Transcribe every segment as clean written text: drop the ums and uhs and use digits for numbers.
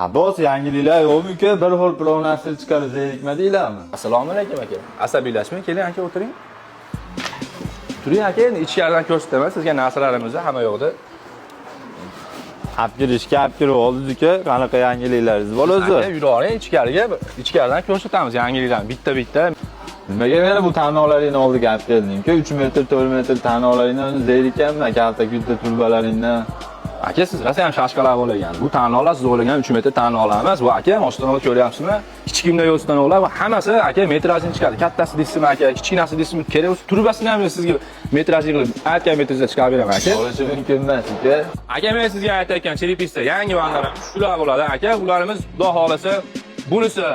Abbos, yangiliklar yo'qmi, uka? Bir xil plov narsa chiqarib zerikmadinglarmi? Assalomu alaykum, aka. Asabiylashmang, keling, aka, o'tiring. Turing, aka, endi ichkaridan ko'rsataman sizga narsalarimizni hamma yoqda. Olib kirishga olib kirib oldingiz, uka. Qanaqa yangiliklaringiz bor o'zi? Aka, yuravering ichkariga, ichkaridan ko'rsatamiz yangiliklarni bitta-bitta. Nimaga meni bu tarnoqlaringni oldiga olib kelding, uka? 3 metr, 4 metr tarnoqlaringdan zerikkanman, kalta kulta turbalaringdan. Aka, siz rosa ham shashkalar bo'lgan. Bu tarnoqlar siz o'ylagan 3 metr tarnoqlar emas. Bu, aka, mashinalarda ko'ryapsizmi? Kichkina yo'l stanoklar, bu hammasi, aka, metrajini chiqadi. Kattasi deysizmi, aka, kichkinasi deysizmi, kerak bo'lsa turbasini ham sizga metrajli qilib, aytgan metringizda chiqarib beraman, aka. Bo'lishi mumkin emas, uka. Aka, men sizga aytayotgan черепица yangi vannalarimiz shular bo'ladi, aka. Ularimiz, xudo xohlasa, bunisi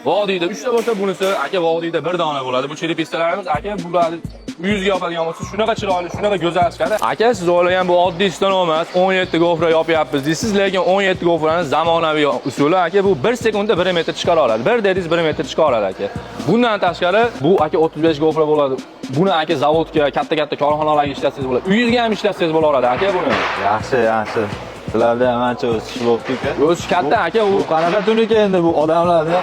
vodiyda 3 ta bo'lsa, bunisi, aka, vodiyda bir dona bo'ladi. Bu черепица larimiz, aka, bularni yuzga yopadigan bo'lsa, shunaqa chiroyli, shunaqa go'zal chiqadi. Aka, siz o'ylagan bu oddiy stanok emas, 17 gofra yopyapmiz deysiz, lekin 17 gofrani zamonaviy usuli, aka, bu 1 sekundda 1 metr chiqara oladi. Bir dedingiz, 1 metr chiqara oladi, aka. Bundan tashqari, bu, aka, 35 gofra bo'ladi. Buni, aka, zavodga, katta-katta korxonalarga ishlatsangiz bo'ladi. Uyingizga ham ishlatsangiz bo'laveradi, aka, buni. Yaxshi, yaxshi. Sizlarda ham ancha o'sish bo'libdi, uka. O'sish katta, aka, u. Bu qanaqa tunuka endi, bu odamlarni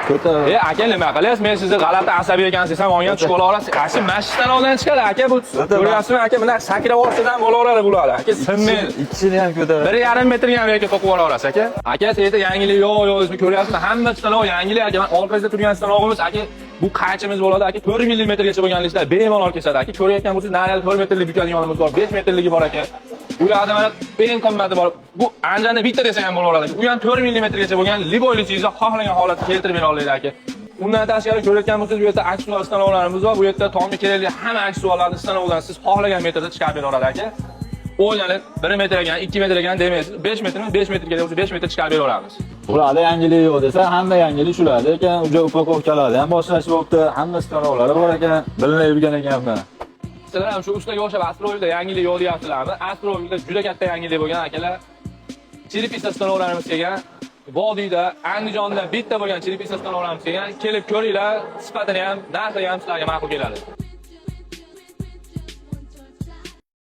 ko'tarib? E, aka, nima qilyapsiz? Men sizni g'alati asabiy ekansiz ham olgan chiqib olasiz. Ana mana shu stanokdan chiqadi, aka, bu. Ko'ryapsizmi, aka, bunday sakrab olsadan ham bo'laveradi bular. Aka, sinmaydi. Ikkisini ham ko'tarib. 1,5 metrga ham aka to'qib yuboraverasiz, aka. Aka, sizda yangilik yo'q, yo'q, siz ko'ryapsizmi? Hamma stanok yangilik, aka. Mana orqasida turgan stanogimiz, aka, bu qaychimiz bo'ladi, aka, 4 millimetrgacha bo'lgan listlar bemalol kesadi, aka. Ko'rayotgan bo'lsangiz, nariyada 4 metrlik bukadiganimiz bor, 5 metrligi bor, aka. U yoqda mana eng qimmati bor. Bu Anjanda bitta desa ham bo'laveradi. U ham 4 millimetrgacha bo'lgan любой listingizni xohlagan holatga keltirib bera oladi, aka. Undan tashqari, ko'rayotgan bo'lsangiz, bu yerda aksessuar stanoklarimiz bor. Bu yerda tomga kerakli hamma aksessuarlarni stanokdan siz xohlagan metrda chiqarib bera oladi, aka. O'ylanib, 1 metr ekan, 2 metr ekan demaysiz. 5 metrmi, 5 metr kerak bo'lsa, 5 metr chiqarib beraveramiz. Bularda yangilik yo'q desa, hamma yangilik shularda ekan. Уже упаковка larda ham boshlash bo'libdi, hamma stanoklari bor ekan, bilmay yurgan ekanman. Sizlar ham shu ustaga o'xshab Astrovilda yangilik yo'q deyapsizlarmi? Astrovilda juda katta yangilik bo'lgan, akalar. Черепица stanoklarimiz kelgan. Vodiyda, Andijonda bitta bo'lgan черепица stanoklarimiz kelgan. Kelib ko'ringlar, sifatini ham, narxi ham sizlarga ma'qul keladi.